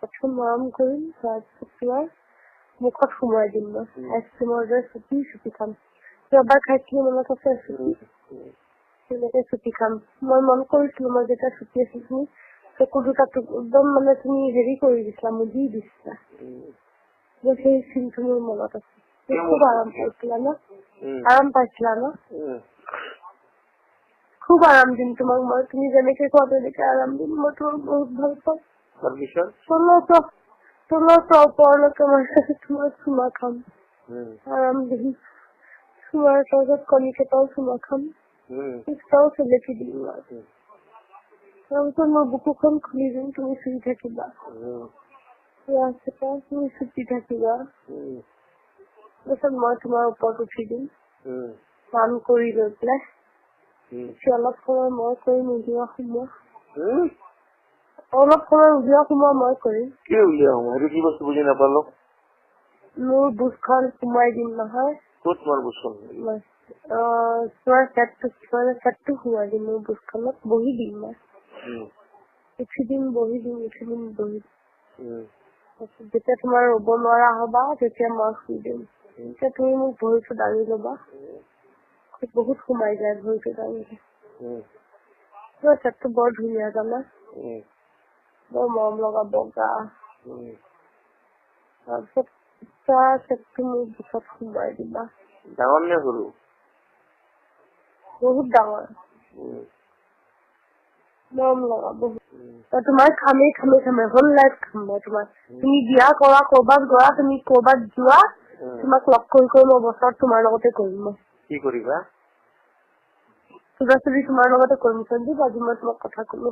প্ৰথম মৰম কৰিম, তাৰপিছত তোমাৰ মুখত সোমোৱাই দিম মই। আইচক্ৰীমৰ দৰে চুপি চুপি খাম। যোৱাবাৰ খাইছিলো, মনত আছে, চুপি তেনেকে চুপি খাম। মই মন কৰিছিলো, মই যেতিয়া চুপি আছিলো তুমি চকু দুটা একদম মানে তুমি হেৰি কৰি দিছিলা, মুদি দিছিলা। মোৰ সেই চিনটো মোৰ মনত আছে। তুমি খুব আৰাম পাইছিলা ন? আৰাম পাইছিলা ন? খুব আৰাম দিম তোমাক মই। তুমি যেনেকে কোৱা তেনেকে আৰাম দিম। মই তোমাক বহুত ভাল পাওঁ। তাৰপিছত? তলৰ পৰা ওপৰলৈকে মই তোমাক চুমা খাম, আৰাম দিম। চুমাৰ তাৰপিছত কণীকেইটাও চুমা খাম, সেইকেইটাও চেলেকি দিম মই। তাৰপিছত মই বুকুখন খুলি দিম, তুমি চুই থাকিবা। তাৰপিছত তুমি চুপি থাকিবা। তাৰপিছত মই তোমাৰ ওপৰত উঠি দিম, কাম কৰি লৈ পেলাই। উঠি অলপ সময় মই কৰিম উলিওৱা সোমোৱা। অলপ সময় উলিওৱা সোমোৱা মই কৰিম। কি উলিওৱা সোমোৱা? সেইটো কি বস্তু বুজি নাপালো। মোৰ বুটখন সোমোৱাই দিম নহয়। ক'ত তোমাৰ বুটখন? মই তোমাৰ চেটটো সোমোৱাই দিম মোৰ বুটখনত, বহি দিম মই। উঠি দিম, বহি দিম, উঠি দিম, বহি দিম। তাৰপিছত যেতিয়া তোমাৰ ৰ'ব নোৱাৰা হবা, তেতিয়া মই শুই দিম। তেতিয়া তুমি মোক ভৰিটো দাঙি ল'বা। বহুত সোমাই যায় ভৰিটো দাঙিলে। তোমাৰ চেটটো বৰ ধুনীয়া, জানা? বৰ মৰম লগা, বগা। তাৰপিছত তাৰ চেটটো মোৰ বুকুত সোমাই দিবা। ডাঙৰ নে সৰু? বহুত ডাঙৰ। মৰম লগা বহুত। তোমাৰ খামেই খামেই খামেই, হোল লাইফ খাম মই তোমাৰ। তুমি বিয়া কৰা, কৰবাত কৰা, তুমি কৰবাত যোৱা, তোমাক লগ কৰি কৰি মই বছৰত তোমাৰ লগতে কৰিম মই। কি কৰিবা? চুদা চুদি তোমাৰ লগতে কৰিম সঞ্জীৱ। আজি মই তোমাক কথা কলো।